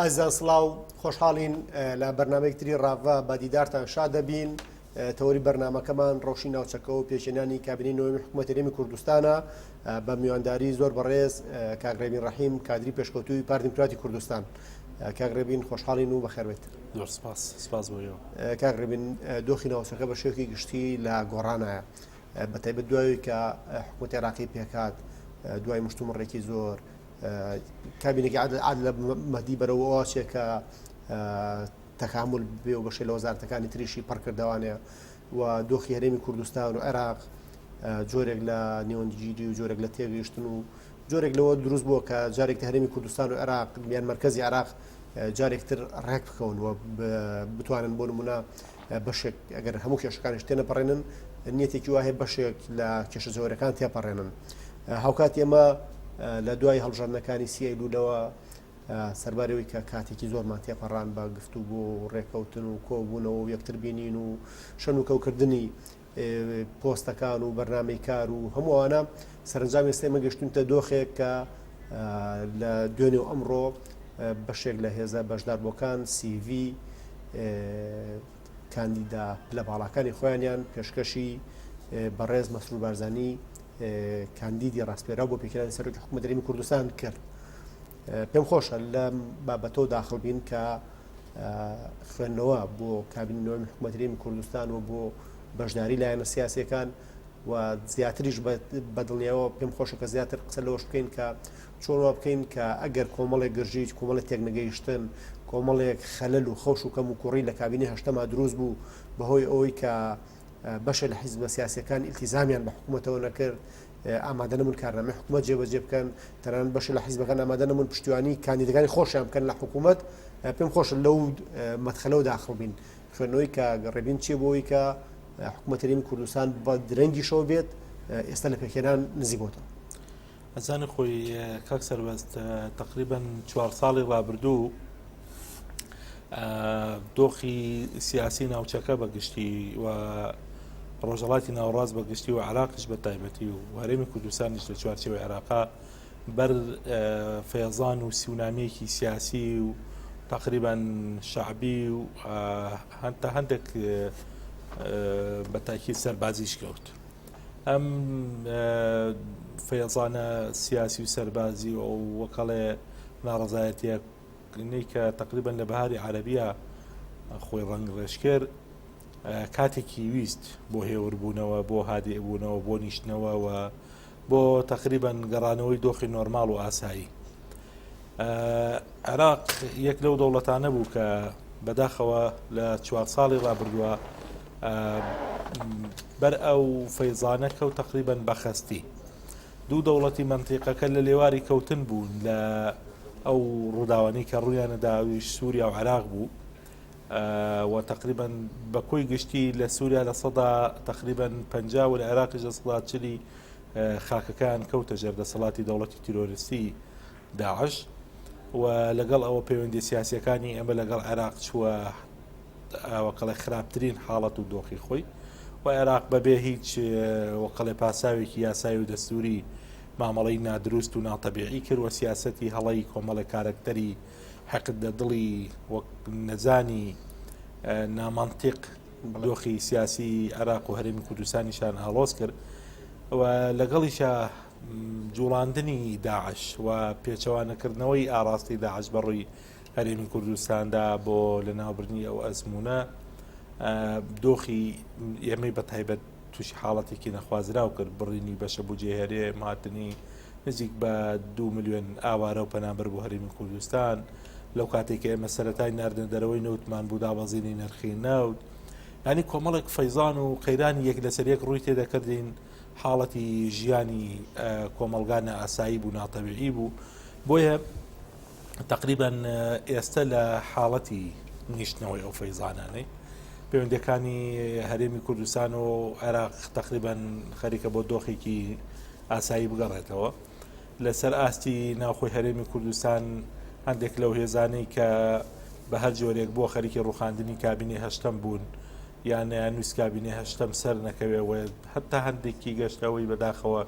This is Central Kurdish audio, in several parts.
ئازیزان سڵاو خۆشحاڵین لە بەرنامەیەک تری ڕاڤە بە دیدارتان شاد دەبین تەوەری بەرنامەکەمان ڕەوشی ناوچەکە و پێکهێنانی کابینەی نۆیەمی حکوومەتی هەرێمی کوردستانە بە میوانداری زۆر بەڕێز کاک ڕێبین ڕەحیم کادری پێشکەوتووی پارتی دیموکراتی کوردستان کاک ڕێبین خۆشحاڵین و بەخێربێت زۆر سپاس سپاس بۆ ئێوە کاک ڕێبین دۆخی ناوچەکە بە شێوەیەکی گشتی لە گۆڕانایە بە تایبەت دوای کە حکوومەتی عێراقی پێکهات دوای مشتومڕێکی زۆر کابینێکی عادل مەهدی بەرەو ئەوە چێ کە تەکامل بێ و بەشێ لە وەزارەتەکانی تریشی پڕکردەوانەیە و دۆخی هەرێمی کوردستان و عێراق جۆرێک لە نێوەندگیری و جۆرێک لە تێگەیشتن و جۆرێک لەوە دروست بووە کە جارێک هەرێمی کوردستان و عێراق یان مرکزی عێراق جارێکتر ڕێک بکەون و بتوانن بۆ نمونە بەشێک ئەگەر هەموو کێشەکانیش تێنەپەڕێنن نیەتێکی وا هەیە بەشێک لە کێشە جەوەرەکان تێپەڕێنن هاوکات ئێمە لە دوای هەڵبژاردنەکانی سی ئەیلولەوە سەربارەوەی کە کاتێکی زۆرمان تێپەڕان بە گفتوگۆ و ڕێککەوتن و کۆبوونەوە و یەکتر بینین و شەن و کەوکردنی پۆستەکان و بەرنامەی کار و هەمووانە سەرنجام ئێستا ئێمە گەشتونتە دۆخێک کە لە دوێنێ و ئەمڕۆ بەشێک لە هێزە بەشداربووەکان CV کاندیدا پلە باڵاکانی خۆیانیان پێشکەشی بەڕێز مەسرور بارزانی کاندیدی ڕاسپێراو بۆ پێکهێنانی سەرۆکی حکوومەت هەرێمی کوردستان کرد. پێم خۆشە لەم بابەتەوە داخڵ بین کە خوێندنەوە بۆ کابینی نۆیەمی حکوومەت هەرێمی کوردستان و بۆ بەشداری لایەنە سیاسیەکان و زیاتریش بە دڵنیایەوە پێم خۆشە کە زیاتر قسە لەوەش بکەین کە چۆن وا بکەین کە ئەگەر کۆمەڵێک گرژی کۆمەڵێک تێکنەگەیشتن کۆمەڵێک خەلەل و خەوش و کەم و کوڕی لە کابینەی هەشتەما دروست بوو بەهۆی ئەوەی کە بەشێ لە حیزبە سیاسیەکان ئیلتیزامیان بە حکوومەتەوە نەکرد ئامادە نەبوون کارنامەی حکوومەت جێبەجێ بکەن تەنانەت بەشێ لە حیزبەکان ئامادە نەبوون پشتیوانی کاندیدەکانی خۆشیان بکەن لە حکوومەت پێم خۆشە لەو مەدخەلەوە داخڵ بین خوێندنەوەی کاک ڕێبین چییە بۆ ئەوەی کە حکوومەت هەرێمی کوردستان بە درەنگیشەوە بێت ئێستا لە پێکهێنان نزیک بۆتەوە؟ ئەزانی خۆی کاک سەربەست تقریبا چوار ساڵی ڕابردوو دۆخی سیاسی ناوچەکە بە گشتی و ڕۆژهڵاتی ناوەڕاست بە گشتی و عراقش بە تایبەتی و هەرێمی کوردستانیش لە چوارچێوەی عێراقا بەر فێزان و سونامیەکی سیاسی و تقریبا شعبی و هەتا هەندێک بە تاکی سەربازیش کەوت. ئەم فێزانە سیاسی و سەربازی و وەکەڵێ ناڕزایەتیە کە تقریبا لە بەهاری عەربیە خۆی ڕەنگ ڕێژ کرد کاتێکی ویست بۆ هێوربوونەوە بۆ هادێبوونەوە بۆ نیشتنەوە و بۆ تەقریبەن گەڕانەوەی دۆخی نۆرماڵ و ئاسایی. عێراق یەک لەو دەوڵەتانە بوو کە بەداخەوە لە چوار ساڵی ڕابردووە بەر ئەو فەیزانە کەوت تەقریبەن بەخەستی. دوو دەوڵەتی مەنتیقەکە لە لێواری کەوتن بوون لە ئەو ڕووداوانەی کە ڕوویانەدا ئەویش سووریا و عێراق بوو. و تقریبا بە کۆی گشتی لە سووریا تقریبا 50 و لە عێراقیش 40% خاکەکان کەوتە ژێر دەسەڵاتی دەوڵەتی تیرۆریستی داعش و لەگەڵ ئەوە پەیوەندی سیاسیەکانی ئێمە لەگەڵ عێراق چووە وەکەڵێ خراپترین حاڵەت و دۆخی خۆی و عێراق بەبێ هیچ وەکەڵێ پاساوێکی یاسایی و دەستوری مامەڵەی نادروست و ناتەبیعی کرد و سیاسەتی هەڵەی کۆمەڵێک کارەکتەری حەقت لە دڵی وەک نەزانی نامەنتیق دۆخی سیاسی عێراق و هەرێمی کوردستانیشان ئاڵۆز کرد و لەگەڵیشا جوڵاندنی داعش و پێچەوانەکردنەوەی ئاراستەی داعش بەڕووی هەرێمی کوردستاندا بۆ لەناوبردنی ئەو ئەزمونە دۆخی ئێمەی بە تایبەت تووشی حاڵەتێکی نەخوازراو کرد بڕینی بەشە بودجەی هەرێم هاتنی نزیک بە دوو ملیۆن ئاوارە و پەنابەر بۆ هەرێمی کوردستان لەو کاتێک کە ئێمە سەرەتای ناردنە دەرەوەی نەوتمان بوو دابەزینی نرخی نەوت ینی کۆمەڵێک فەیزان و قەیرانی یەک لەسەر یەک ڕووی تێدەکردین حاڵەتی ژیانی کۆمەڵگا نائاسایی بوو ناتەبیعی بوو بۆیە تقریبا ئێستا لە حاڵەتی نیشتنەوەی ئەو فەیزانانەی پەیوەندەکانی هەرێمی کوردستان و عێراق تقریبا خەریکە بۆ دۆخێکی ئاسایی بگەڕێتەوە. لەسەر ئاستی ناوخۆی هەرێمی کوردستان هەندێک لەو هێزانەی کە بە هەر جۆرێک بۆ خەریکی ڕوخاندنی کابینەی هەشتەم بوون یان نەیانویست کابینەی هەشتەم سەر نەکەوێ و هەتا هەندێکی گەشتەوەی بەداخەوە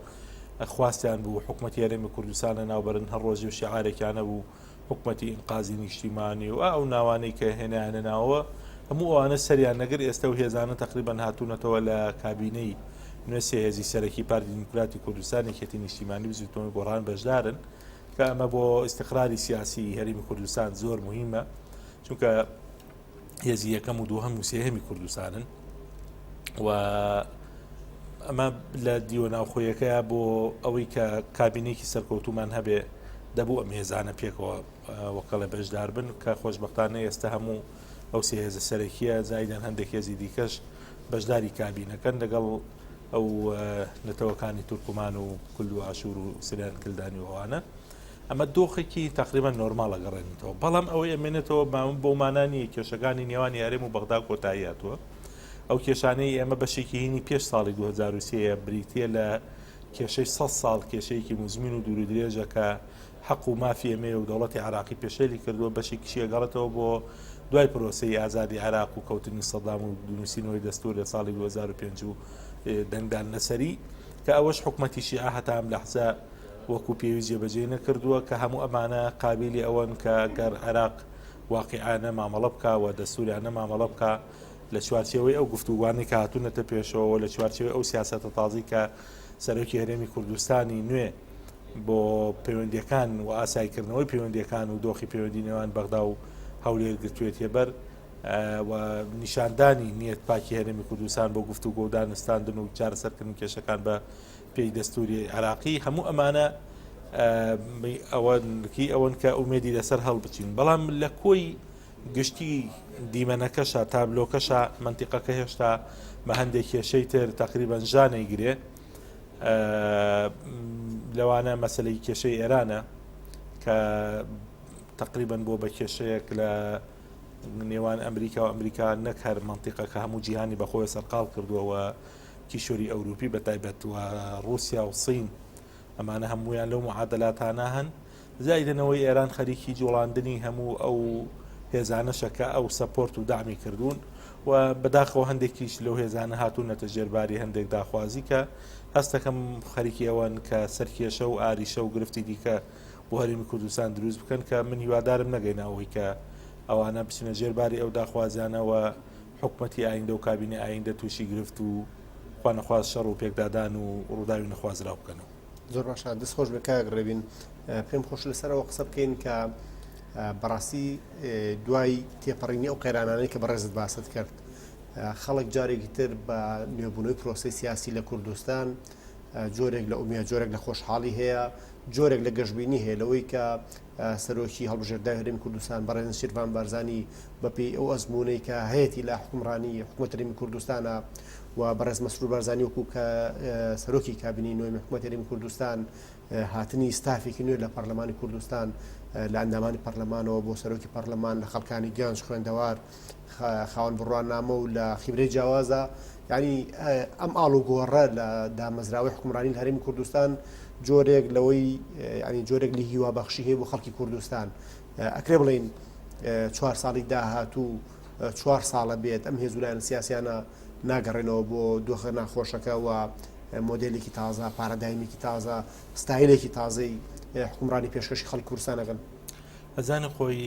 خواستیان بوو حکوومەتی هەرێمی کوردستان لە ناوبەرن هەر ڕۆژی و شعارێکیانە بوو. حکومەتی ئینقازی نیشتیمانی و ئەو ناوانەی کە هێنایانە ناوەوە هەموو ئەوانە سەریان نەگر ئێستا و هێزانە تقریبان هاتوونەتەوە لە کابینەی نوێ سێ هێزی سەرەکی پارتی دیموکراتی کوردستان یەکێتی نیشتیمانی بزوتنەوەی گۆڕان بەشدارن کە ئەمە بۆ ئیستقراری سیاسی هەرێمی کوردستان زۆر مهمە چونکە هێزی یەکەم و دووهەم و سێهەمی کوردستانن و ئەمە لە دیوە ناوخۆیەکەیە بۆ ئەوەی کە کابینێکی سەرکەوتومان هەبێ دەبوو ئەم هێزانە پێکەوە وەکەڵێ بەشدار بن کە خۆشببختانە ئێستا هەموو ئەو سێ هێزە سەرەکیە زایدان هەندێک هێزی دیکەش بەشداری کابینەکەن لەگەڵ ئەو نەتەوەکانی تورکمان و کل و ئاشور و سریان کلدانی و ئەوانە ئەمە دۆخێکی تەقریبەن نۆرماڵ ئەگەڕێنیتەوە، بەڵام ئەوەی ئەمێنێتەوە بەو مانا نییە کێشەکانی نێوانی هەرێم و بەغدا کۆتایی هاتووە. ئەو کێشانەی ئێمە بەشێکی هینی پێش ساڵی 2023 یە بریتییە لە کێشەی 100 ساڵ کێشەیەکی موزمین و دوور و درێژە کە حەق و مافی ئێمەیە و دەوڵەتی عراقی پێشێلی کردووە بەشێکیشی ئەگەڕێتەوە بۆ دوای پرۆسەی ئازادی عراق و کەوتنی سەدام و نووسینەوەی دەستور لە ساڵی 2005 و دەنگدان لەسەری کە ئەوەش حکومەتی شیعە هەتا ئەم لەحزە وەکو پێویست جێبەجێی نەکردووە کە هەموو ئەمانە قابیلی ئەوەن کە گەر عێراق واقیعانە مامەڵە بکا و دەستوریانە مامەڵە بکا لە چوارچێوەی ئەو گفتوگوانەی کە هاتوونەتە پێشەوە لە چوارچێوەی ئەو سیاسەتە تازەی کە سەرۆکی هەرێمی کوردستانی نوێ بۆ پەیوەندیەکان و ئاساییکردنەوەی پەیوەندیەکان و دۆخی پەیوەندی نێوان بەغدا و هەولێر گرتوێتیە بەر و نیشاندانی نیەت پاکی هەرێمی کوردستان بۆ گفتوگۆ و دانوستاندن و چارەسەرکردنی کێشەکان بە پێی دەستوری عێراقی هەموو ئەمانە ئەوەکی ئەوەن کە ئومێدی لەسەر هەڵبچین بەڵام لە کۆی گشتی دیمەنەکەشە تابلۆکەشە منتیقەکە هێشتا بە هەندێک کێشەی تر تقریبان ژانەی گرێ لەوانە مەسلەی کێشەی ئێرانە کە تقریبان بۆ بە کێشەیەک لە نێوان ئەمریکا و ئەمریکا نەک هەر منتیقەکە هەموو جیهانی بەخۆی سەرقاڵ کردووەوە کیشوەری ئەوروپی بە تایبەت و ڕووسیا و سین ئەمانە هەموویان لەو معادلاتانە هەن زایدنەوەی ئێران خەریکی جوڵاندنی هەموو ئەو هێزانەشە کە ئەو support و دامی کردوون و بەداخەوە هەندێکیش لەو هێزانە هاتوونەتە ژێرباری هەندێک داخوازی کە هەستەکەم خەریکی ئەوەن کە سەرکێشە و ئاریشە و گرفتی دیکە بۆ هەرێمی کوردستان دروست بکەن کە من هیوادارم نەگەینە ئەوەی کە ئەوانە بچنە ژێرباری ئەو داخوازیانەوە حکومەتی ئایندە و کابینەی ئایندە تووشی گرفت و خوانەخواست شەڕ و پێکدادان و ڕووداوی نەخوازراو بکەنەوە. زۆر باشە دەست خۆش بێ کاک ڕێبین پێم خۆش لەسەرەوە قسە بکەین کە بەڕاستی دوای تێپەڕینی ئەو قەیرانانەی کە بەڕێزت باست کرد خەڵک جارێکی تر بە نوێبوونەوەی پرۆسی سیاسی لە کوردستان جۆرێک لە ئومێد جۆرێک لە خۆشحاڵی هەیە جۆرێک لە گەشببینی هەیە لەوەی کە سەرۆکی هەڵبژێردراوی هەرێمی کوردستان بەڕێز نێچیرڤان بارزانی بەپێی ئەو ئەزموونەی کە هەیەتی لە حوکمڕانی حکومەت هەرێمی کوردستانە و بەڕێز مەسرور بارزانی وەکو کە سەرۆکی کابینەی نۆیەمی حکومەت هەرێمی کوردستان هاتنی ستافێکی نوێ لە پەرلەمانی کوردستان لە ئەندامانی پەرلەمانەوە بۆ سەرۆکی پەرلەمان لە خەڵکانی گەنج خوێندەوار خاوەن بڕوانامە و لە خیبرەی جیاوازە یعنی ئەم ئاڵوگۆڕە لە دامەزراوەی حکومڕانی لە هەرێمی کوردستان جۆرێک لەوەی ینی جۆرێک لە هیوا بەخشی هەیە بۆ خەڵکی کوردستان ئەکرێ بڵین چوار ساڵی داهاتوو چوار ساڵە بێت ئەم هێز و لایەنە سیاسیانە ناگەڕێنەوە بۆ دۆخە ناخۆشەکە و مۆدێلێکی تازە پارادایمێکی تازە ستایلێکی تازەی حکومڕانی پێشکەشی خەڵک کوردستانەکەن. ئەزانی خۆی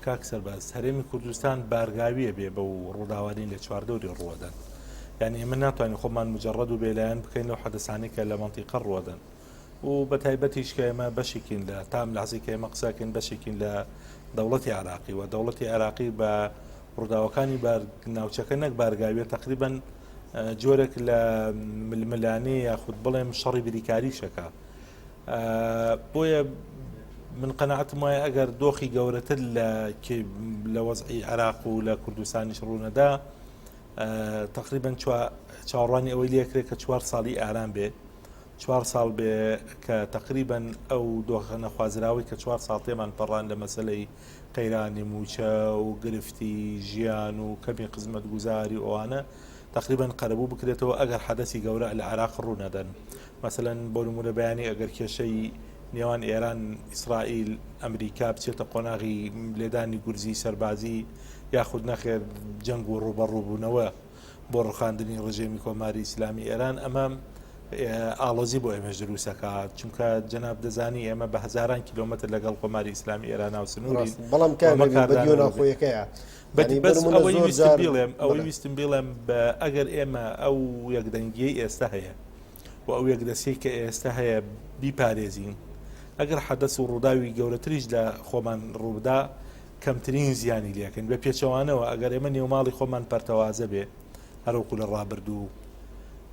کاک سەرباز هەرێمی کوردستان بارگاویە بێ بەو ڕووداوانەی لە چواردەوری ڕووەدەن یعنی ئێمە ناتوانین خۆمان مجرد و بێلایەن بکەین لەو حەدەسانەی کە لە مەنتیقە ڕووەدەن و بە تایبەتیش کە ئێمە بەشێکین لە تام لەحزەی کە ئێمە قسەکەین بەشێکین لە دەوڵەتی عراقی و دەوڵەتی عراقی بە ڕووداوەکانی بار ناوچەکە نەک بارگاویە تقریبا جۆرێک لە ململانێ یاخود بڵێم شەڕی بریکاریشەکە بۆیە من قەناعەتم وایە ئەگەر دۆخی گەورەتر لە لە وەزعی عێراق و لە کوردستانیش ڕوونەدا تقریبا چاوەڕوانی ئەوەی لێکرێت کە چوار ساڵی ئارام بێ چوار ساڵ بێ کە تقریبا ئەو دۆخە نەخوازراوەی کە چوار ساڵ تێمان پەڕان لە مەسلەی قەیرانی موچە و گرفتی ژیان و کەمی خزمەتگوزاری ئەوانە تقریبا قەرەبوو بکرێتەوە ئەگەر حەدەسی گەورە لە عێراق ڕوونەدەن مەسەلەن بۆ نموونە بەیانی ئەگەر کێشەی نێوان ئێران، ئیسرائیل، ئەمریکا بچێتە قۆناغی لێدانی گورزی سەربازی یاخود نەخێر جەنگ و ڕووبەڕووبوونەوە بۆ ڕوخاندنی ڕژێمی کۆماری ئیسلامی ئێران ئەمە ئاڵۆزی بۆ ئێمەش دروست ئەکات، چونکە جەناب دەزانی ئێمە بە هەزاران کیلۆمەتر لەگەڵ کۆماری ئیسلامی ئێران هاوسنوورین. ڕاست، بەڵام کاک ئەمە ڕێبین بە دیوە کاردانەوە بێ. ناوخۆیەکەیە. بەت یانی بۆ بەس نموونە ئەوەی زۆر ویستم جار بیڵێم ئەوەی بەڵێ. ویستم بیڵێم بە ئەگەر ئێمە ئەو یەکدەنگییەی ئێستا هەیە و ئەو یەکدەستیەی کە ئێستا هەیە بیپارێزین، ئەگەر حەدەس و ڕووداوی گەورەتریش لە خۆمان ڕووبدا کەمترین زیانی لێکەین. بە پێچەوانەوە ئەگەر ئێمە نێوماڵی خۆمان پەرتەوازە بێ هەروەکو لە ڕابردوو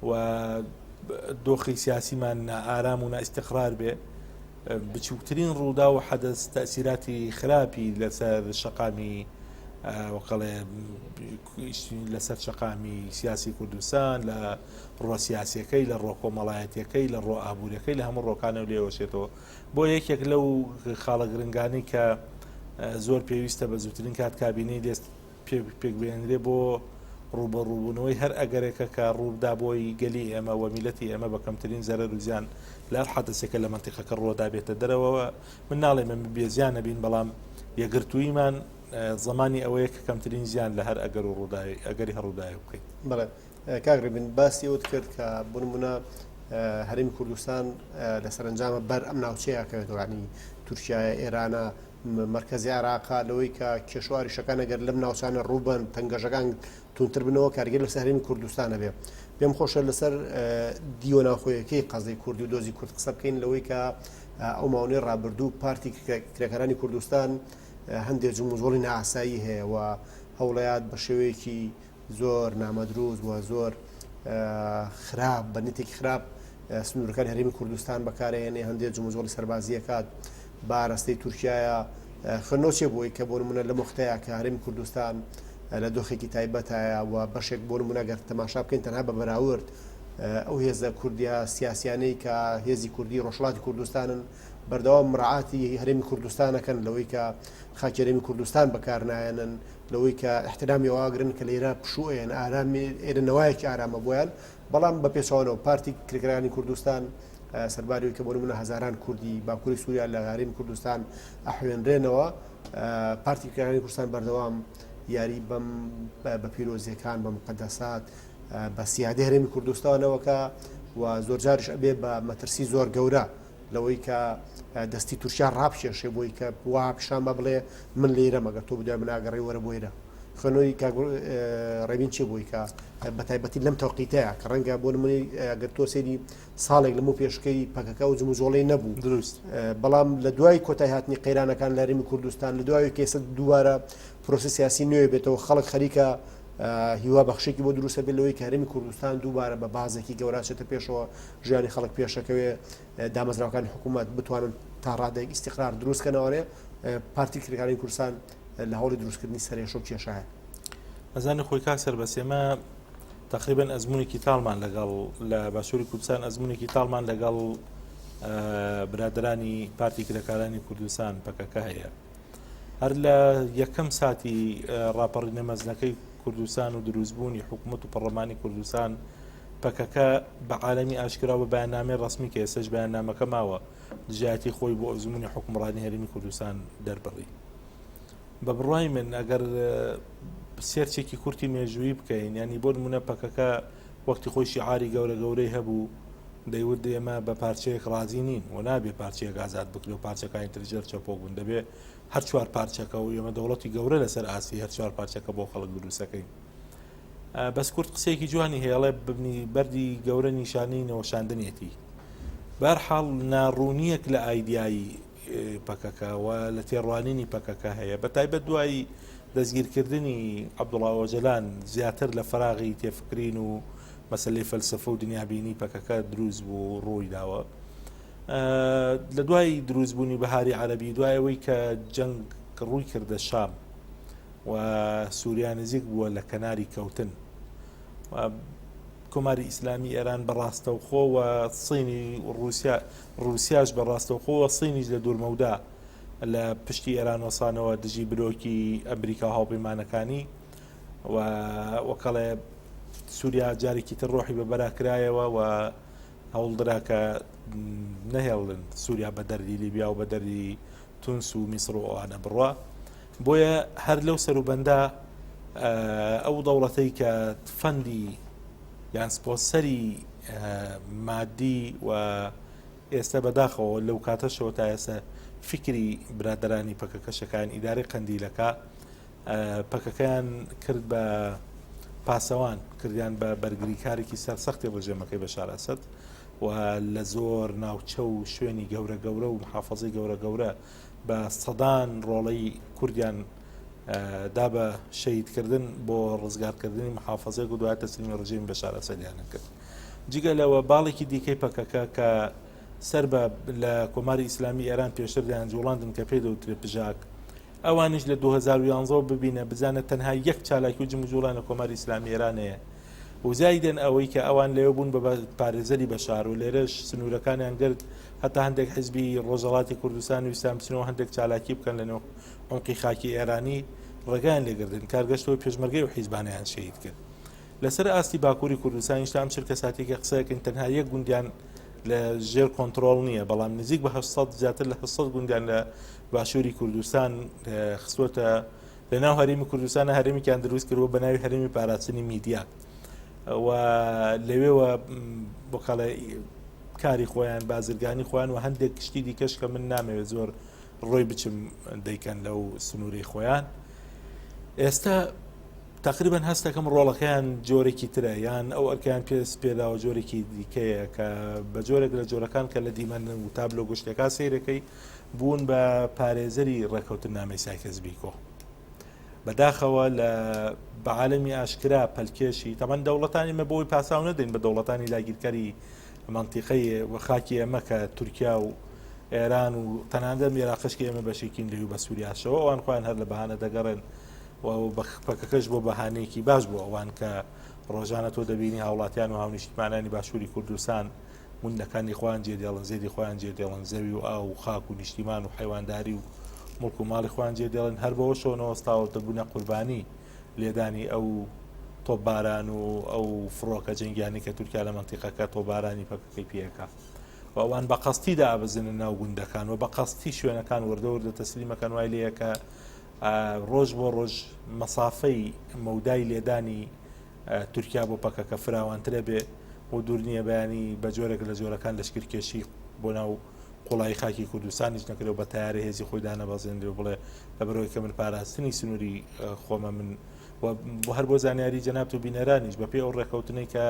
و دۆخی سیاسیمان نائارام و نائیستقرار بێ بچووکترین ڕوودا و حەدەس تەسیراتی خراپی لەسەر شەقامی وەکەڵێ لەسەر شەقامی سیاسی کوردستان لە ڕۆ سیاسەکەی لە ڕۆ کۆمەڵایەتەکەی لە ڕۆ ئابوووریەکەی لە هەموو ڕۆکانە لێوەشێتەوە بۆ یەکێک لەو خاڵە گرنگانی کە زۆر پێویستە بە زووترین کات کابینەی لێست پێکبهێنرێ بۆ ڕووبەڕووبوونەوەی هەر ئەگەرێکە کە ڕووبدا بۆی گەلی ئێمە و میلەتی ئێمە بە کەمترین زەرەر و زیان لە هەر حەدەسێکە لە مەنتیقەکە ڕووەدا بێتە دەرەوە من ناڵێم ئێمە بێزیان نەبین بەڵام یەکگرتووییمان زەمانی ئەوەیە کە کەمترین زیان لە هەر ئەگەر و ڕووداوی ئەگەری هەر ڕووداوێک بکەین. بەڵێ کاک ڕێبین باسی ئەوت کرد کە بۆ نمونە هەرێمی کوردستان لە سەرنجامە بەر ئەم ناوچەیە کەوێتەوە ینی تورکایە ئێرانە مەرکەزی عێراقە لەوەی کە کێشە و ئاریشەکان ئەگەر لەم ناوچانە ڕووبەن تەنگەژەکان توندتر بنەوە کاریگەری لەسەر هەرێمی کوردستان هەبێ. پێم خۆشە لەسەر دیوە ناوخۆیەکەی قەزەی کوردی و دۆزی کورد قسە بکەین لەوەی کە ئەو ماونەی ڕابردوو پارتی کرێکارانی کوردستان هەندێک جموجۆڵی نائاسایی هەیە و هەوڵەیات بە شێوەیەکی زۆر نامەدروست و زۆر خراپ بە نیتێکی خراپ سنوورەکانی هەرێمی کوردستان بەکارهێنێ هەندێک جموجۆڵی سەربازیەکات بارەستەی تورکایە خوێندنەوە چێ بۆی کە بۆ نمونە لە مختەیە کە هەرێمی کوردستان لە دۆخێکی تایبەتایە و بەشێک بۆ نمونە گەر تەماشا بکەین تەنها بە بەراورد ئەو هێزە کوردیا سیاسیانەی کە هێزی کوردی ڕۆژهەڵاتی کوردستانن بەردەوام مراعاتی هەرێمی کوردستانەکەن لەوەی کە خاکی هەرێمی کوردستان بەکارنایەنن لەوەی کە ئیحترامی ئەوە ئەگرن کە لێرە پشوو ئەیەن ئارام ئێرە نەوایەکی ئارامە بۆیان بەڵام بە پێچەوانەوە پارتی کرێکارانی کوردستان سەرباری ئەوەی کە بۆ نمونە هەزاران کوردی باکووری سووریا لە هەرێمی کوردستان ئەحوێنرێنەوە پارتی کرێکارانی کوردستان بەردەوام یاری بەم بە پیرۆزیەکان بە مقدسات بە سیادی هەرێمی کوردستانەوەکە و زۆرجاریش ئەبێ بە مەترسی زۆر گەورە لەوەی کە دەستی تورکیا ڕابکێشێ بۆی کە وا پیشان بە بڵێ من لێرەم ئەگەر تۆ بدوای من ئاگەڕێ وەرە بۆ ئێرە خوێنەوەی کاک ڕێبین چی بووی کە بە تایبەتی لەم تەوقیتەیە کە ڕەنگە بۆ نمونەی ئەگەر تۆ سەیری ساڵێک لەمە پێشکەی پەکەکە و جموجۆڵی نەبوو دروست بەڵام لە دوای کۆتای هاتنی قەیرانەکان لە هەرێمی کوردستان لە دوای کەیسە دووبارە پرۆسی سیاسی نوێ بێتەوە خەڵک خەریکە هیوا بەخشێکی بۆ دروستە بێت لەوەی کە هەرێمی کوردستان دووبارە بە بازێکی گەورە چێتە پێشەوە ژیانی خەڵک پێشەکەوێ دامەزراوەکانی حکوومەت بتوانن تا ڕادەیەک ئیستیقرار دروست کەنەوەێ پارتی کرێکارانی کوردستان لە هەوڵی دروستکردنی سەرێشە و کێشایە. ئەزانی خۆی کاک سەربەست ئێمە تقریبا ئەزمونێکی تاڵمان لەگەڵ لە باشووری کوردستان ئەزمونێکی تاڵمان لەگەڵ برادرانی پارتی کرێکارانی کوردستان پەکەکە هەیە هەر لە یەکەم ساتی ڕاپەڕینە مەزنەکەی کوردستان و دروستبوونی حکوومەت و پەڕلەمانی کوردستان پەکەکە بە عالەمی ئاشکرا و بە بەیاننامەی ڕەسمی کە ئێستاش بەیاننامەکە ماوە دژایەتی خۆی بۆ ئەزموونی حوکمڕانی هەرێمی کوردستان دەربڕی. بە بڕوای من ئەگەر سێرچێکی کورتی مێژوویی بکەین ینی بۆ نمونە پەکەکە وەختی خۆی شیعاری گەورە گەورەی هەبوو دەیوت ئێمە بە پارچەیەک ڕازی نین و نابێ پارچەیەک ئازاد بکرێ و پارچەکانی تر ژێر چەپۆک بوون دەبێ هەر چوار پارچەکە و ئێمە دەوڵەتی گەورە لەسەر ئاستی هەر چوار پارچەکە بۆ خەڵک دروستەکەین. بەس کورد قسەیەکی جوانی هەیە ئەڵێ ببنی بەردی گەورە نیشانەی نەوەشاندنێتی بەرحاڵ ناڕوونیەک لە ئایدیایی پەکەکە و لە تێڕوانینی پەکەکە هەیە بە تایبەت دوای دەستگیرکردنی عەبدوڵا ئۆجەلان زیاتر لە فراغی تێفکرین و مەسلەی فەلسفە و دنیابینی پەکەکە دروست بوو ڕووی داوە لە دوای دروستبوونی بەهاری عەربی دوای ئەوەی کە جەنگ ڕووی کردە شام و سووریا نزیک بووە لە کەناری کەوتن و کۆماری ئیسلامی ئێران بە ڕاستەوخۆ و سینی رووسیا رووسیاش بە ڕاستەوخۆ و سینیش لە دوورمەودا لە پشتی ئێران وەسانەوە دژی برۆکی ئەمریکا و هاوپەیمانەکانی و وەکەڵێ سووریا جارێکی تر ڕۆحی بە بەرا کرایەوە و هەوڵدرا کە نەهێڵن سووریا بە دەردی لیبیا و بە دەردی تونس و میسر و ئەوانە بڕوا بۆیە هەر لەو سەروبەندە ئەو دەوڵەتەی کە fund ی یان سپۆنسەری مادی و ئێستا بەداخەوە لەو کاتەشەوە تا ئێستا فیکری برادەرانی پەکەکەشەکان ئیدارەی قەندیلەکە پەکەکەیان کرد بە پاسەوان کردیان بە بەرگریکارێکی سەرسەختی ڕژێمەکەی بەشار ئەسەد و لە زۆر ناوچە و شوێنی گەورە گەورە و محافظەی گەورە گەورە بە سەدان ڕۆڵەی کوردیان دا بە شەهیدکردن بۆ ڕزگارکردنی محافظەیەک و دوای تەسلیمی ڕژێمی بەشار ئەسەدیان کرد. جگە لەوە باڵێکی دیکەی پەکەکە کە سەر بە لە کۆماری ئیسلامی ئێران پێشتر دەیان جوڵاندن کە پێی دەوترێت پژاک ئەوانیش لە 2011 ببینە بزانە تەنها یەک چالاکی و جموجوڵیان لە کۆماری ئیسلامی ئێران هەیە و زایدەن ئەوەی کە ئەوان لەوێ بوون بە پارێزەری بەشار و لێرەش سنوورەکانیان گرت هەتا هەندێک حزبی ڕۆژەڵاتی کوردستان ویستیان بچنەوە هەندێک چالاکی بکەن لە نێو عمقی خاکی ئێرانی ڕێگایان لێگردن کارگەشتەوەی پێشمەرگەی و حیزبانیان شەهید کرد لەسەر ئاستی باکووری کوردستانیش تا ئەم چرکەساتەی کە قسەکەین تەنها یەک گوندیان لە ژێر کۆنتڕۆڵ نییە بەڵام نزیک بە 800 زیاتر لە 800 گوندیان لە باشووری کوردستان خستووەتە لە ناو هەرێمی کوردستان هەرێمیان دروست کردووە بە ناوی هەرێمی پاراستنی میدیا و لەوێوە بۆکاڵە کاری خۆیان بازرگانی خۆیان و هەندێک شتی دیکەش کە من نامەوێت زۆر ڕۆی بچم دەیکەن لەو سنووری خۆیان ئێستا تەقریبەن هەست دەکەم ڕۆڵەکەیان جۆرێکی ترە یان ئەو ئەرکەیان پێ سپێراوە جۆرێکی دیکەیە کە بە جۆرێک لە جۆرەکان کە لە دیمەن و تابلۆ گشتەکە سەیرەکەی بوون بە پارێزەری ڕێککەوتننامەی سایکس بیکۆ بەداخەوە لە بەعاالمی ئاشکرا پەلکێشی تەمان دەوڵەتانی مە بۆی پاساو نەدەین بە دەوڵەتانی داگیرکەری منتیقەی و خاکی ئێمە کە تورکیا و ئێران و تەنانەت عێراقش کە ئێمە بەشێکین لێ و بە سووریاشەوە ئەوان خۆیان هەر لە بەهانە دەگەڕێن و پەکەکەش بۆ بەهانەیەکی باش بۆ ئەوان کە ڕۆژانە تۆ دەبینی هاوڵاتیان و هاونیشتمانانی باشووری کوردستان گوندەکانی خۆیان جێدێڵن زێدی خۆیان جێدێڵن زەوی و ئاو و خاک و نیشتیمان و حیوانداری و مڵک و ماڵی خۆیان جێدێڵن هەر بەوە شۆنەوەستاوە دەبوونە قوربانی لێدانی ئەو تۆپباران و ئەو فڕۆکە جەنگیانی کە تورکیا لە مەنتیقەکە تۆپبارانی پەکەکەی پێکا و ئەوان بە قەستی دابزنن ناو گوندەکان و بە قەستی شوێنەکان وردە وردە تەسلیمەکەن وای لەیە کە ڕۆژ بۆ ڕۆژ مەسافەی مەودای لێدانی تورکیا بۆ پەکەکە فراوانترە بێ و دوور نییە بەیانی بە جۆرێک لە جۆرەکان لەشکرکێشی بۆ ناو قوڵایی خاکی کوردستانیش نەکرێ و بە تیارە هێزی خۆی دانەبەزێنرێ و بڵێ لەبەرەوەی کە من پاراستنی سنووری خۆمە من و هەر بۆ زانیاری جەنابت و بینەرانیش بەپێی ئەو ڕێککەوتنەی کە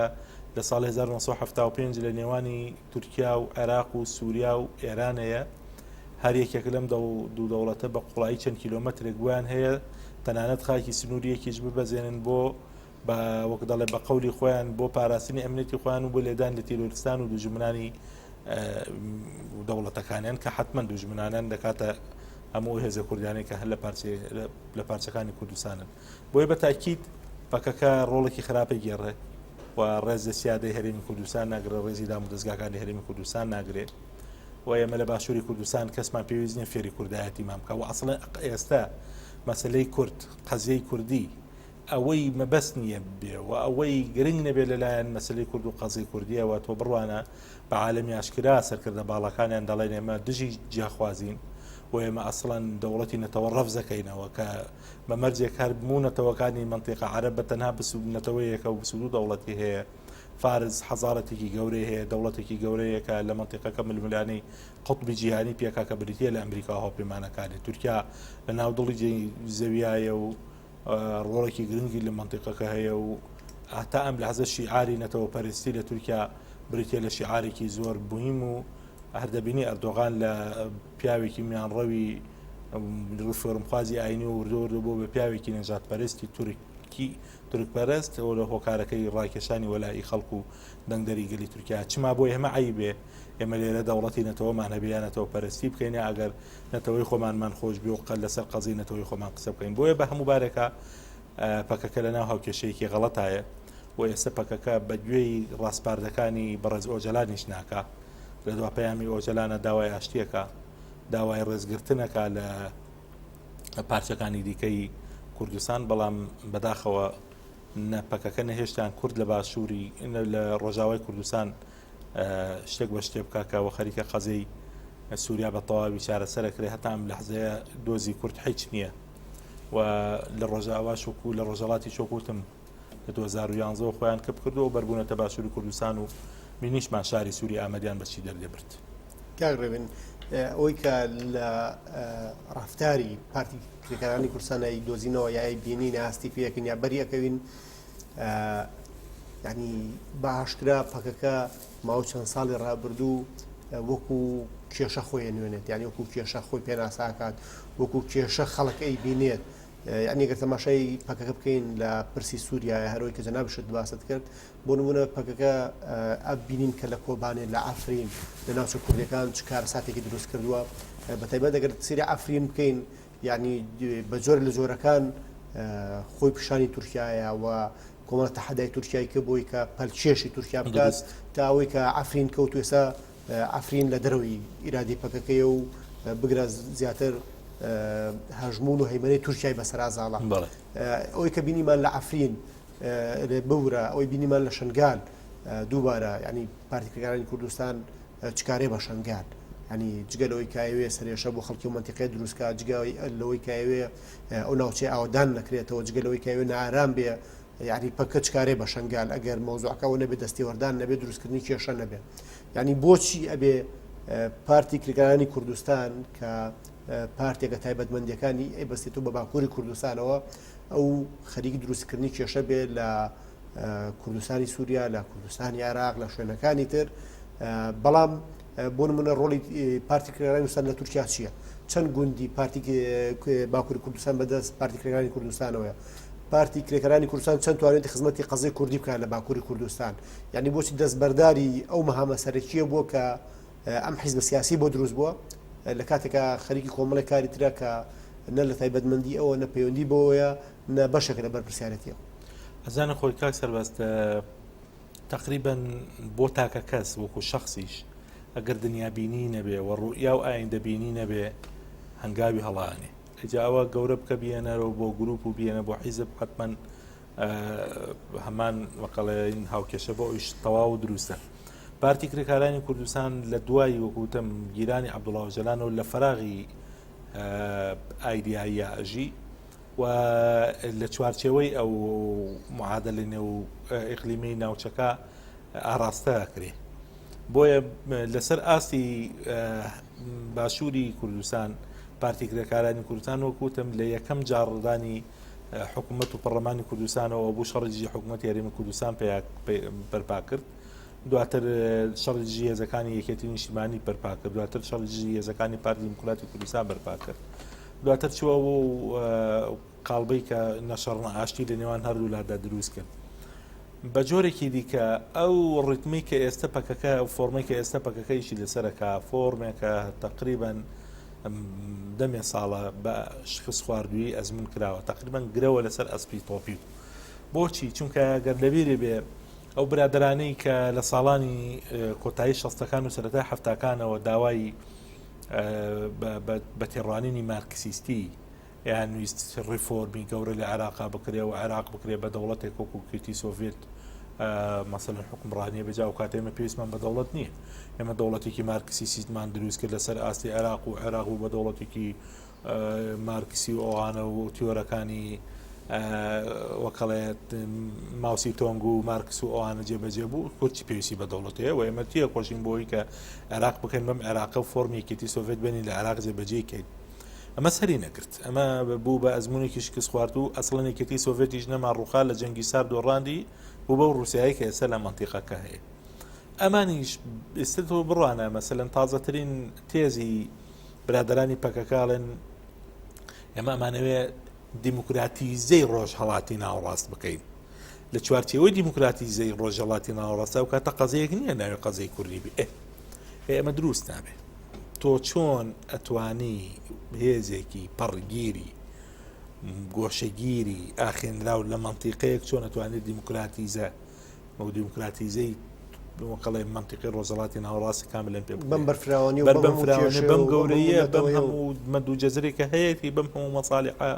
لە ساڵی 1975 لە نێوانی تورکیا و عێراق و سووریا و ئێرانەیە هەر یەکێک لەم دوو دەوڵەتە بە قوڵایی چەند کیلۆمەترێک بۆیان هەیە تەنانەت خاکی سنووریەکیش ببەزێنن بۆ بە وەک دەڵێ بە قەولی خۆیان بۆ پاراستنی ئەمنیەتی خۆیان و بۆ لێدان لە تیرۆرستان و دوژمنانی دەوڵەتەکانیان کە حتمما دوژمنانیان دەکاتە هەموو هێزە کوردیانەی کە هەر لە پارچە لە پارچەکانی کوردستانن بۆیە بە تاکیید پەکەکە ڕۆڵێکی خراپە گێڕێ و ڕێز لە سیادەی هەرێمی کوردستان ناگرێ ڕێزی دام و دەستگاکانی هەرێمی کوردستان ناگرێ و ئێمە لە باشووری کوردستان کەسمان پێویست نییە فێری کوردایەتیمان بکە و ئەسڵێن ئێستا مەسلەی کورد قەزیەی کوردی ئەوەی مەبەست نییە بێ و ئەوەی گرنگ نەبێت لەلایەن مەسلەی کورد و قەزیەی کوردیەوە تۆ بڕوانە بە عالەمی ئاشکرا سەرکردە باڵاکانیان دەڵێن ئێمە دژی جیاخوازین و ئێمە ئەسڵەن دەوڵەتی نەتەوە ڕەفزەکەینەوە کە بە مەرجێک هەر بموو نەتەوەکانی مەنتیقە عەرەب بە تەنها بسوود نەتەوەیەکە و بسوود دەوڵەتی هەیە فارس حەزارەتێکی گەورەی هەیە دەوڵەتێکی گەورەیە کە لە مەنتیقەکە ململانێی قوتبی جیهانی پێکا کە بریتیە لە ئەمریکا و هاوپەیمانەکانی تورکیا لە ناو دڵی زەویایە و ڕۆڵێکی گرنگی لە مەنتیقەکە هەیە و هەتا ئەم لەحزە شیعاری نەتەوەپەرستی لە تورکیا بریتیە لە شیعارێکی زۆر مهم و هەر دەبینی ئەردۆغان لە پیاوێکی میانڕەوی ڕیفۆرمخوازی ئاینی و وردە وردە بۆ بە پیاوێکی نەژادپەرستی تورکی تورکپەرست و لە هۆکارەکەی ڕاکێشانی وەلائی خەڵک و دەنگدەری گەلی تورکیا چما بۆ ئێمە عەیبێ ئێمە لێرە دەوڵەتی نەتەوەمان هەبێ یا نەتەوە پەرستی بکەین یا ئەگەر نەتەوەی خۆمانمان خۆش بێ و قەل لەسەر قەزی نەتەوەی خۆمان قسە بکەین بۆیە بە هەموو بارێکە پەکەکە لە ناو هاوکێشەیەکی غەڵەتایە و ئێستا پەکەکە بە گوێی ڕاسپاردەکانی بەڕێز ئۆجەلانیش ناکا لە دوا پەیامی ئۆجەلانە داوای ئاشتیەکە داوای ڕێزگرتنەکە لە پارچەکانی دیکەی کوردستان بەڵام بەداخەوە نە پەکەکە نەهێشتان کورد لە باشووری لە ڕۆژاوای کوردستان شتێک بە شتێ بکە کە خەریکە قەزەی سووریا بە تەواوی چارەسەرەکرێ هەتا ئەم لەحزەیە دۆزی کورد هیچ نییە و لە ڕۆژاوا شوک و لە ڕۆژەڵاتی شۆکوتم لە 2011 خۆیان کپ کردو و بەربوونەتە باشووری کوردستان و بینیشمان شاری سووری ئامەدیان بە چی دەردێ برد. کاک ڕێبین، ئەوەی کە لە ڕەفتاری پارتی کرێکارانی کوردستان ئەیدۆزینەوە یا ئەیبینین یا هەستی پێ ئەکەین یا بەری ئەکەوین، یعنی بە ئاشکرا پەکەکە ماوەی چەند ساڵی ڕابردوو وەکو کێشە خۆی ئەنوێنێت، یعنی وەکو کێشە خۆی پێناساکات، وەکو کێشە خەڵک ئەیبینێت. یعنی گەر تەماشای پەکەکە بکەین لە پرسی سووریایە، هەرەوەی کە جەنابشت باست کرد، بۆ نمونە پەکەکە ئەبینین کە لە کۆبانێ، لە عەفرین، لە ناوچە کوردیەکان چ کارەساتێکی دروست کردووە. بە تایبەت ئەگەر سەیری عەفرین بکەین، یعنی بە جۆر لە جۆرەکان خۆی پیشانی تورکایە و کۆمەڵە تەحەدای تورکیای کرد بۆی کە پەلکێشی تورکیا بکات تا ئەوەی کە عەفرین کەوت و ئێستا عەفرین لە دەرەوەی ئیرادەی پەکەکەیە و بگرە زیاتر هەژموون و هەیمەنەی تورکیای بەسەرا زاڵە. ئەوەی کە بینیمان لە عەفرین ببورە ئەوەی بینیمان لە شنگال دووبارە ینی پارتی کرێکارانی کوردستان چکارێ بە شنگال ینی جگە لەوەی کایەوێ سەرێشە بۆ خەڵکی و منتیقێ دروستکە جگە لەوەی کایەوێ ئەو ناوچەی ئاودان نەکرێتەوە جگە لەوەی کایەوێ نارام بێ یعنی پەکە چکارێ بە شنگال ئەگەر مەوزوعەکەەوە نەبێ دەستێوەردان نەبێ دروستکردنی کێشە نەبێ یعنی بۆچی ئەبێ پارتی کرێکارانی کوردستان کە پارتێکە تایبەتمەندیەکانی ئەیبەستێتەوە بە باکووری کوردستانەوە ئەو خەریکی دروستکردنی کێشە بێ لە کوردستانی سووریا لە کوردستانی عێراق لە شوێنەکانی تر بەڵام بۆ نمونە ڕۆڵی پارتی کرێکارانی کوردستان لە تورکیا چییە؟ چەند گوندی پارتی باکووری کوردستان بەدەست پارتی کرێکارانی کوردستانەوەیە؟ پارتی کرێکارانی کوردستان چەند توانێتی خزمەتی قەزیەی کوردی بکات لە باکووری کوردستان؟ یعنی بۆچی دەستبەرداری ئەو مەهامە سەرەکیە بووە کە ئەم حیزبە سیاسی بۆ دروست بووە لە کاتێکا خەریکی کۆمەڵێک کاری ترە کە نە لە تایبەتمەندی ئەوە نە پەیوەندی بەوەیە نە بەشێکە لە بەرپرسیارەتیەوە. ئەزانە خۆی کاک سەربەست تەقریبەن بۆ تاکە کەس وەکو شەخسیش ئەگەر دنیابینی نەبێ و ڕوئیا و ئایندەبینی نەبێ هەنگاوی هەڵانێ ئەجا ئەوە گەورە بکە بیێنەرەوە بۆ گروپ و بیێنە بۆ حیزب حتمما هەمان وەکەڵێن هاوکێشە بۆ ئەویش تەواو دروستە. پارتی کرێکارانی کوردستان لە دوای وەکوتم گیرانی عەبدوڵا ئۆجەلانەوە لە فەراغی ئایدیاییە ئەژی و لە چوارچێوەی ئەو معادلە نێو ئیقلیمی ناوچەکە ئاراستە ئەکرێ. بۆیە لەسەر ئاستی باشووری کوردستان پارتی کرێکارانی کوردستان وەکوتم لە یەکەم جاڕدانی حکوومەت و پەرلەمانی کوردستانەوە بوو شەڕی دژی حکوومەتی هەرێمی کوردستان بەرپا کرد دواتر شەڕی دژی هێزەکانی یەکێتی نیشتیمانی بەرپا کرد دواتر شەڕی دژی هێزەکانی پارتی دیموکراتی کوردستان بەرپا کرد دواتر چووە و قاڵبەی کە نەشەڕنە ئاشتی لە نێوان هەردوو لادا دروست کرد بە جۆرێکی دیکە ئەو ڕیتمی کە ئێستا پەکەکە ئەو فۆرمەی کە ئێستا پەکەکە ئیشی لەسەرەکە فۆرمێکە تقریبان دەمێ ساڵە بە شکست خواردووی ئەزمون کراوە تقریبان گرەوە لەسەر ئەسپی تۆپی بۆچی چونکە گەر لەبیری بێ ئەو برادرانەی کە لە ساڵانی کۆتایی شەستەکان و سەرەتای حەفتاکانەوە داوای بە تێڕوانینی مارکسیستی یان ویست ڕیفۆرمی گەورە لە عێراقا بکرێ و عێراق بکرێ بە دەوڵەتێک وەکو یەکێتی سۆڤێت مەسەلەن حوکمڕانیە بێ جا ئەو کاتە ئێمە پێویستمان بە دەوڵەت نییە ئێمە دەوڵەتێکی مارکسیسیتمان دروست کرد لەسەر ئاستی عێراق و عێراق بوو بە دەوڵەتێکی مارکسی و ئەوانە و تیۆرەکانی وەکەڵێت ماوسی تۆنگ و مارکس و ئەوانە جێبەجێ بوو کورچی پێویستی بە دەوڵەتەیە و ئێمە تیە خۆشین بۆی کە عێراق بکەین بەم عێراقە و فۆرمی یەکێتی سۆڤێت بێنین لە عێراق جێبەجێی کەین ئەمە سەری نەگرت ئەمە بوو بە ئەزمونێکی شکست خواردوو ئەسڵەن یەکێتی سۆڤێتیش نەما ڕوخا لە جەنگی سارد دۆڕاندی بوو بەو ڕوسیایی کە ئێستا لە مەنتیقەکە هەیە ئەمانیش ئێستا تۆ بڕوانە مەسەلەن تازەترین تێزی برادەرانی پەکەکە ئەڵێن ئێمە ئەمانەوێ دیموکراتیزەی ڕۆژهەڵاتی ناوەڕاست بکەین لە چوارچێوەی دیموکراتیزەی ڕۆژهەڵاتی ناوەڕاست ئەو کاتە قەزەیەک نییە ناوی قەزەی کوردی بێ ئێمە دروست نابێ تۆ چۆن ئەتوانی هێزێکی پەڕگیری گۆشەگیری ئاخێنراو لە مەنتیقەیەک چۆن ئەتوانێت دیموکراتیزە و دیموکراتیزەی وەکەڵێ مەنتیقی ڕۆژهەڵاتی ناوەڕاستی کاملەن پێ بەم بەرفراوانی و بەم فراوانی بەم گەورەیە بەم هەموو مەد و جەزرێک کە هەیەی بەم هەموو مەسالیحە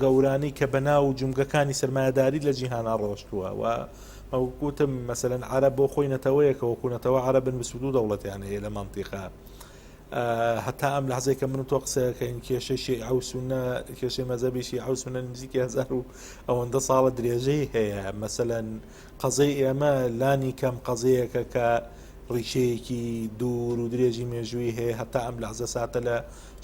گەورانی کە بەناو جومگەکانی سەرمایەداری لە جیهانا ڕۆشتووە و وتم مەسەلەن عەرەب بۆ خۆی نەتەوەیەکە وەکو نەتەوە عەرەبن 22 دەوڵەتیان هەیە لە مەنتیقە هەتا ئەم لەحزەی کە من و تۆ قسەکەین کێشەی شیعە و سوننە کێشەی مەزەبی شیعە و سوننە نزیکی هەزار و ئەوەندە ساڵە درێژەی هەیە مەسەلەن قەزەی ئێمە لانی کەم قەزەیەکە کە ڕیشەیەکی دوور و درێژی مێژووی هەیە هەتا ئەم لەحزە ساتە لە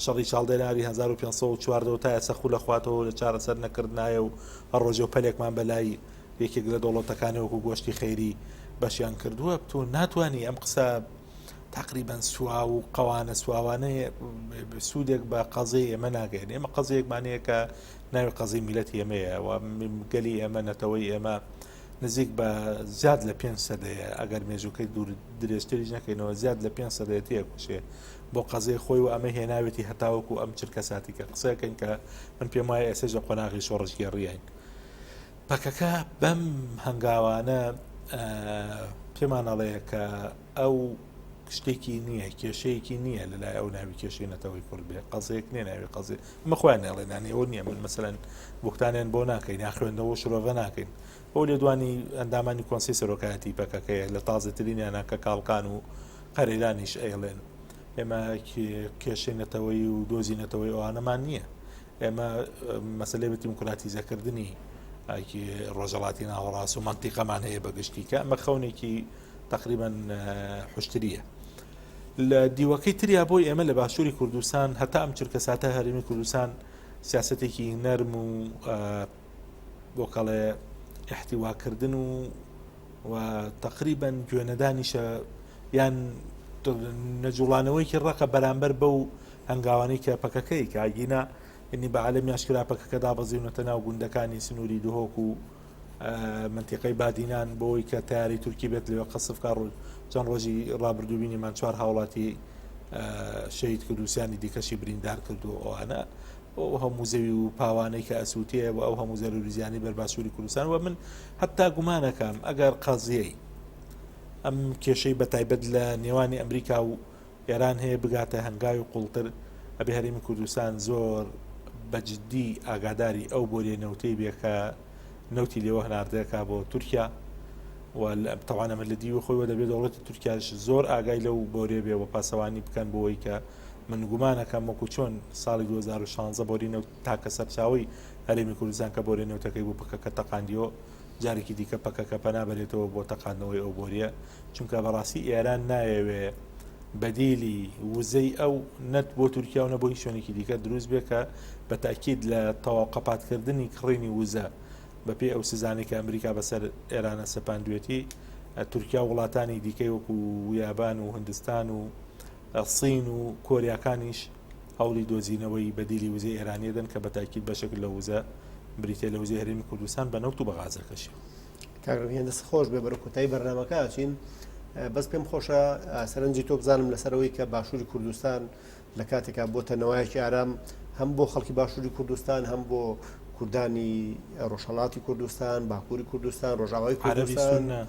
شەڕی چاڵدێناری 1514 تا ئێستا خولە خواتەوە لە چارەسەر نەکردنایە و هەر ڕۆژێ و پەلێکمان بەلای یەکێک لە دەوڵەتەکانی وەکو گۆشتی خەیری بەشیان کردووە. تۆ ناتوانی ئەم قسە تقریبا سواو و قەوانە سواوانەیە سوودێک بە قەزیەی ئێمە ناگەێن. ئێمە قەزیەکمان هەیە کە ناوی قەزی میلەتی ئێمەیە و گەلی ئێمە، نەتەوەی ئێمە نزیک بە زیاد لە پێنج سەدەیە، ئەگەر مێژووکەی دوور درێژتریش نەکەینەوە، زیاد لە پێنج سەدەیە تێکوشێ بۆ قەزیەی خۆی و ئەمە هێناوێتی هەتاوەکو ئەم چرکە ساتی کە قسەکەین کە من پێم وایە ئێستاش لە قۆناغی شۆڕشگێڕیین. پەکەکە بەم هەنگاوانە پێمان ئەڵێ کە ئەو شتێکی نییە، کێشەیەکی نییە لە لای ئەو ناوی کێشەی نەتەوەی کورد بێ، قەزێک نییە ناوی قەزێ. ئەمە خۆیان ناڵێنانی ئەوە نییە، من مەسەلەن بوختانیان بۆ ناکەین یا خوێندنەوە شرۆڤە ناکەین. ئەو لێدوانی ئەندامانی کۆنسەی سەرۆکایەتی پەکەکەیە لە تازەترینیانە کە کاڵکان و قەرەیلانیش ئەیڵێن ئێمە کێشەی نەتەوەی و دۆزی نەتەوەی ئەوانەمان نییە. ئێمە مەسلەی بە دیموکراتیزەکردنی ڕۆژەڵاتی ناوەڕاست و مەنتیقەمان هەیە بە گشتی کە ئەمە خەونێکی تقریبا حشتریە. لە دیوەکەی تریا بۆی ئێمە لە باشووری کوردستان هەتا ئەم چرکە ساتە هەرێمی کوردستان سیاستێکی نەرم و بۆکەڵێ احتیواکردن و و تقریبا گوێنەدانیشە یان نەجوڵانەوەیکی ڕقە بەرامبەر بەو هەنگاوانەی کە پەکەکە ی کە ئەگینا ینی بە عالەمی ئاشکرا پەکەکە دابەزیونەتە ناو گوندەکانی سنووری دهۆک و منتیقەی بادینان بۆی کە تیاری تورکی بێت لەوێ قەسف کا ڕۆ چەند ڕۆژی ڕابردوو بینیمان چوار هاوڵاتی شەهید کرد و سیانی دیکەشی بریندار کرد و ئەوانە ئەو هەموو زەوی و پاوانەی کە ئەسووتێ و ئەو هەموو زەرەر و زیانی بەر باشووری کوردستان و من حتا گومانەکەم ئەگەر قەزیەی ئەم کێشەی بە تایبەت لە نێوانی ئەمریکا و ئێران هەیە بگاتە هەنگاوی قوڵتر، ئەبێ هەرێمی کوردستان زۆر بە جدی ئاگاداری ئەو بۆریە نەوتەی بێ کە نەوتی لێوە هەناردەکا بۆ تورکیا و تەوان ئەمە لە دیوی خۆیوە دەبێت دەوڵەتی تورکیاش زۆر ئاگای لەو بۆریە بێ و پاسەوانی بکەن بۆی کە من گومانەکەم وەکو چۆن ساڵی 2016 بۆری نەوت تاکە سەرچاوەی هەرێمی کوردستان کە بۆریە نەوتەکەی بوو پەکەکە تەقاندیەوە جارێکی دیکە پەکەکە پەنا بەرێتەوە بۆ تەقاندنەوەی ئەو بۆریە چونکە بەڕاستی ئێران نایەوێ بەدیلی وزەی ئەو نەت بۆ تورکیا و نە بۆ هیچ شوێنێکی دیکە دروست بێ کە بە تاکید لە تەواو قەپاتکردنی کڕینی وزە بەپێی ئەو سزانەی کە ئەمریکا بەسەر ئێرانە سەپاندوێتی تورکیا و وڵاتانی دیکەی وەکو یابان و هندستان و سین و کۆریاکانیش هەوڵی دۆزینەوەی بەدیلی وزەی ئێرانی دەن کە بە تاکید بەشێک لە وزە بریتە لە وزەی هەرێمی کوردستان بە نەوت و بە غازەکەشی. کاک ڕەویان دەست خۆش بێ، بەرەو کۆتایی بەرنامەکە ئەچین. بەس پێم خۆشە سەرنجی تۆ بزانم لەسەرەوەی کە باشووری کوردستان لە کاتێکا بۆتە نەوایەکی ئارام هەم بۆ خەڵکی باشووری کوردستان هەم بۆ کوردانی ڕۆژهەڵاتی کوردستان، باکووری کوردستان، ڕۆژاوای کوردستان،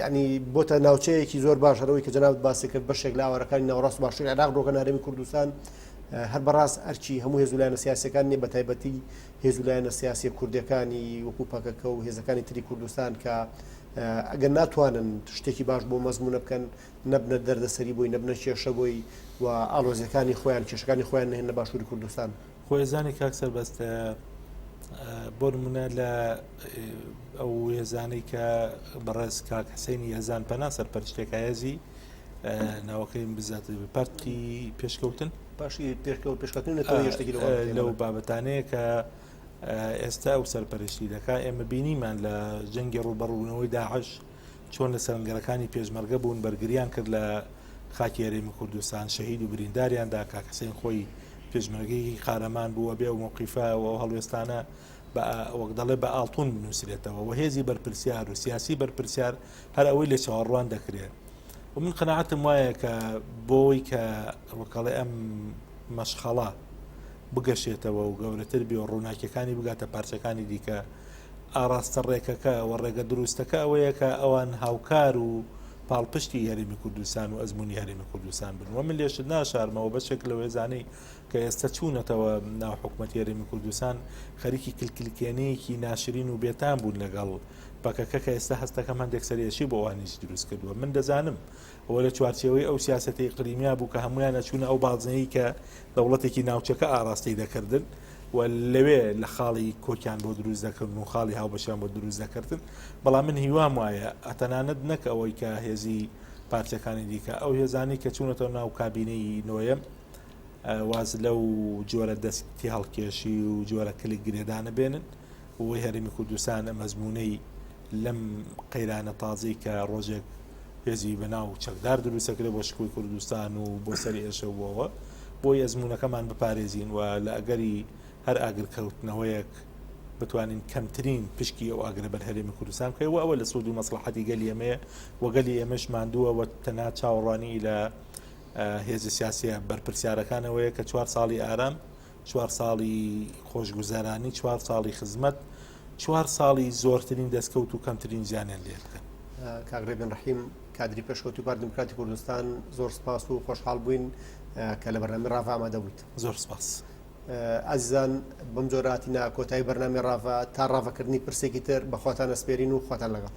یعنی بۆتە ناوچەیەکی زۆر باش هەرەوەی کە جەنابت باسی کرد بەشێک لە ئاوارەکانی ناوەڕاست باشووری عێراق ڕۆکەن هەرێمی کوردستان هەر بەڕاست ئەرکی هەموو هێز و لایەنە سیاسەکان نیە بە تایبەتی هێز و لایەنە سیاسیە کوردەکانی وەکو پەکەکە و هێزەکانی تری کوردستان کە ئەگەر ناتوانن شتێکی باش بۆ مەزمونە بکەن نەبنە دەردەسەری بۆی نەبنە کێشە بۆی و ئالۆزیەکانی خۆیان کێشەکانی خۆیان نهێنە باشووری کوردستان. خۆێزانی کاک سەربەست بۆ نمونە لە ئەو هێزانەی کە بەڕێز کاک حسینی هێزان پەنا سەرپەرشتێکە هێزی ناوەکەی بزات پارتی پێشکەوتن پاشی پێشکەوت پێشکەوتن نەتەوەی شتێکی لەو بابەتانەیە کە ئێستا ئەو سەرپەرشتی دەکا. ئێمە بینیمان لە جەنگی ڕووبەڕووبوونەوەی داعش چۆن لە سەرنگەرەکانی پێشمەرگە بوون بەرگریان کرد لە خاکی هەرێمی کوردستان شەهید و برینداریان دا. کاک حسین خۆی پێشمەرگەیەکی قارەمان بووە بێ ئەو مەوقیفە و ئەو هەڵوێستانە وەک دەڵێ بە ئاڵتون بنووسرێتەوە و هێزی بەرپرسیار و سیاسی بەرپرسیار هەر ئەوەی لێ چاوەڕوان دەکرێت و من قەناعەتم وایە کە بۆی کە وەکەڵێ ئەم مەشخەڵە بگەشێتەوە و گەورەتر بێ و ڕووناکیەکانی بگاتە پارچەکانی دیکە ئاراستە ڕێکەکە و ڕێگە دروستەکە ئەوەیە کە ئەوان هاوکار و پاڵپشتی هەرێمی کوردستان و ئەزمموی هەرێمی کوردستان بن و من لێشت ناشارمەوە بەشێک لە وێزانەی کە ئێستا چوونەتەوە ناو حکوومەتی هەرێمی کوردستان خەریکی کلکلکێنەیەکی ناشرین و بێتان بوون لەگەڵ پەکەکە کە ئێستا هەستەکەم هەندێک سەرێشی بۆ ئەوانیش دروست کردووە. من دەزانم ئەوە لە چوارچێوەی ئەو سیاسەتی ئیقلیمیا بوو کە هەمویان ئەچوونە ئەو بازنەیە کە دەوڵەتێکی ناوچەکە ئاراستەی دەکردن و لەوێ لە خاڵی کۆکیان بۆ دروست دەکردن و خاڵی هاوبەشیان بۆ دروست دەکردن. بەڵام من هیوام وایە ئەتەنانەت نەک ئەوەی کە هێزی پارچەکانی دیکە. ئەو هێزانەی کە چوونەتەوە ناو کابینەی نۆیەم واز لەو جۆرە دەست تێهەڵکێشی و جۆرە کلک گرێدانە بێنن بۆی هەرێمی کوردستان ئەم ئەزموونەی لەم قەیرانە تازەی کە ڕۆژێک هێزی بەناو چەکدار دروستەکرێت بۆ شکۆی کوردستان و بۆ سەری ئێشە بووەوە بۆی ئەزمونونەکەمان بپارێزین و لە ئەگەری هەر ئاگرکەوتنەوەیەک بتوانین کەمترین پشکی ئەو ئاگرە بەر هەرێمی کوردستان بکەین و ئەوە لە سوود و مەسڵەحەتی گەلی ئێمەیە و گەلی ئێمەش ماندووە و تەنها چاوەڕوانی لە هێزە سیاسیە بەرپرسیارەکانەوەیە کە چوار ساڵی ئارام چوار ساڵی خۆشگوزەرانی چوار ساڵی خزمەت چوار ساڵی زۆرترین دەستکەوت و کەمترین زیانیان لێ بکەن. کاک ڕێبین ڕەحیم کادری پێشکەوتوی پارتی دیموکراتی کوردستان زۆر سپاس و خۆشحاڵ بووین کە لە بەرنامەی ڕاڤە ئامادە بوویت. زۆر سپاس. ئازیزان بەم جۆرە هاتینە کۆتایی بەرنامەی ڕاڤە تا ڕاڤەکردنی پرسێکی تر بە خواتان ئەسپێرین و خواتان لەگەڵ.